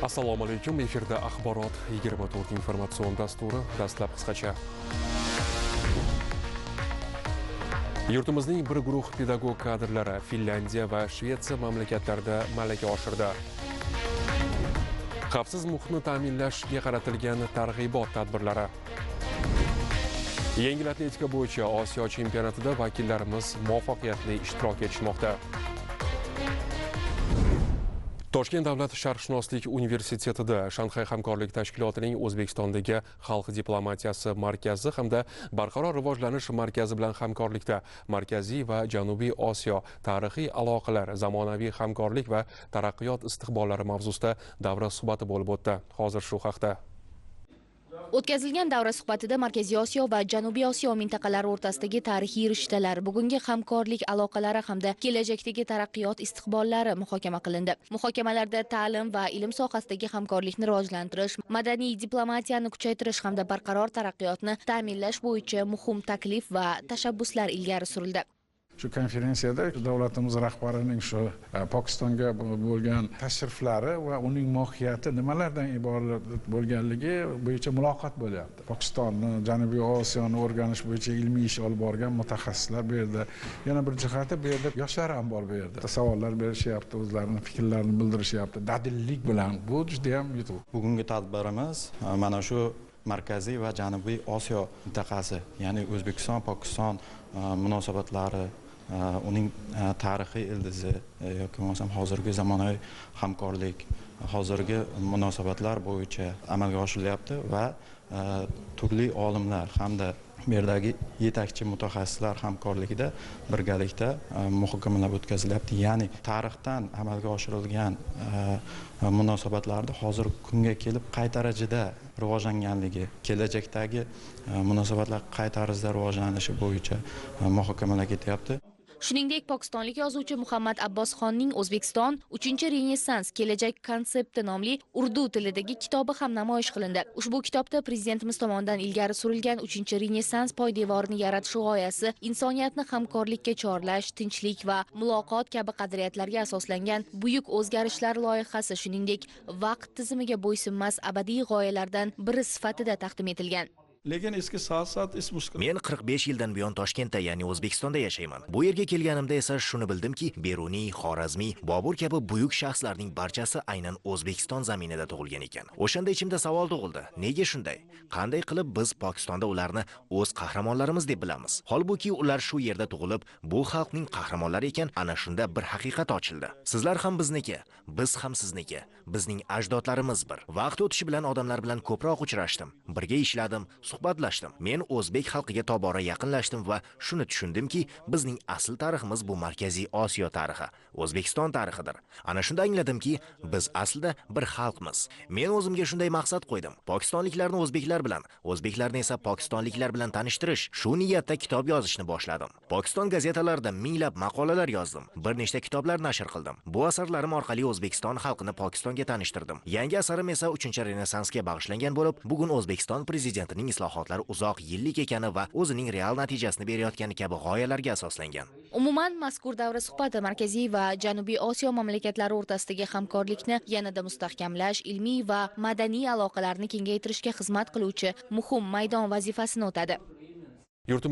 Assalomu alaykum. Efirda Axborot 24 informatsion dasturi. Dastlab qisqacha. Yurtimizning bir guruh pedagog kadrlari Finlyandiya va Shvetsiya mamlakatlarida malaka oshirdi. Xavfsiz muhitni ta'minlashga qaratilgan targ'ibot tadbirlari. Yengil atletika bo'yicha Osiyo chempionatida vakillarimiz muvaffaqiyatli ishtirok etishmoqda. Toshkent davlat sharqshunoslik universitetida Shanxay hamkorlik tashkilotining O'zbekistondagi xalq diplomatiyasi markazi hamda barqaror rivojlanish markazi bilan hamkorlikda Markaziy va Janubiy Osiyo tarixiy aloqalar, zamonaviy hamkorlik va taraqqiyot istiqbollari mavzusida davra suhbati bo'lib o'tdi. Hozir shu haqda. O'tkazilgan davra suhbatida Markaziy Osiyo va Janubiy Osiyo mintaqalari o'rtasidagi tarixiy rishtalar, bugungi hamkorlik aloqalari hamda kelajakdagi taraqqiyot istiqbollari muhokama qilindi. Muhokamalarda ta'lim va ilm sohasidagi hamkorlikni rivojlantirish, madaniy diplomatiyani kuchaytirish hamda barqaror taraqqiyotni ta'minlash bo'yicha muhim taklif va tashabbuslar ilgari surildi. Shu konferensiyada davlatimiz rahbarining shu Pokistonga bo'lgan tashriflari va uning mohiyati nimalardan iborat bo'lganligi bo'yicha muloqot bo'lyapti. Pokistonni, Janubiy Osiyoni o'rganish bo'yicha ilmiy ish olib borgan mutaxassislar bu yerda. Yana bir jihati bu yerda yoshlar ham bor bu yerda. Savollar berishyapti, o'zlarining fikrlarini bildirishyapti. Dadillik bilan bu juda ham yutuq. Bugungi tadbirimiz mana shu Markaziy va Janubiy Osiyo mintaqasi, ya'ni O'zbekiston, Pokiston munosabatlari, uning tarixiy ildizi yoki bo'lmasam hozirgi zamonaviy hamkorlik, hozirgi munosabatlar bo'yicha amalga oshirilyapti va turli olimlar hamda bu yerdagi yetakchi mutaxassislar hamkorligida birgalikda muhokamalar o'tkazilyapti. Ya'ni tarixdan amalga oshirilgan munosabatlarni hozirgi kunga kelib qay darajada rivojlanganligi, kelajakdagi munosabatlar qay tarzda rivojlanishi bo'yicha muhokamalar ketyapti. Shuningdek, pokistonlik yozuvchi Muhammad Abbos Xonning O'zbekiston 3-Renessans kelajak konsepti nomli urdu tilidagi kitobi ham namoyish qilindi. Ushbu kitobda prezidentimiz tomonidan ilgari surilgan 3-Renessans poydevorini yaratish g'oyasi, insoniyatni hamkorlikka chorlash, tinchlik va muloqot kabi qadriyatlarga asoslangan buyuk o'zgarishlar loyihasi, shuningdek, vaqt tizimiga bo'ysunmas abadiy g'oyalardan biri sifatida taqdim etilgan. Lekin eski soat is mushkul. Men 45 yildan buyon Toshkentda, ya'ni O'zbekistonda yashayman. Bu yerga kelganimda esa shuni bildimki, Beruniy, Xorazmiy, Bobur kabi buyuk shaxslarning barchasi aynan O'zbekiston zaminida tug'ilgan ekan. O'shanda ichimda savol tug'ildi. Nega shunday? Qanday qilib biz Pokistonda ularni o'z qahramonlarimiz deb bilamiz? Holbuki ular shu yerda tug'ilib, bu xalqning qahramonlari ekan, ana shunda bir haqiqat ochildi. Sizlar ham bizniki, biz ham sizniki. Bizning ajdodlarimiz bir. Vaqt o'tishi bilan odamlar bilan ko'proq uchrashdim, birga ishladim, suhbatlashdim. Men o'zbek xalqiga tobora yaqinlashdim va shuni tushundimki, bizning asl tariximiz bu Markaziy Osiyo tarixi, O'zbekiston tarixidir. Ana shunda angladimki, biz aslida bir xalqmiz. Men o'zimga shunday maqsad qo'ydim. Pokistonliklarni o'zbeklar bilan, o'zbeklarni esa pokistonliklar bilan tanishtirish. Shu niyatda kitob yozishni boshladim. Pokiston gazetalarida minglab maqolalar yozdim. Bir nechta kitoblar nashr qildim. Bu asarlarim orqali O'zbekiston xalqini Pokistonga tanishtirdim. Yangi asarim esa 3-Renessansga bag'ishlangan bo'lib, bugun O'zbekiston prezidentining islohotlar uzoq yillik ekani va o'zining real natijasini berayotgani kabi g'oyalarga asoslangan. Umuman, mazkur davra suhbati Markaziy va Janubiy Osiyo mamlakatlari o'rtasidagi hamkorlikni yanada mustahkamlash, ilmiy va madaniy aloqalarni kengaytirishga xizmat qiluvchi muhim maydon vazifasini o'tadi.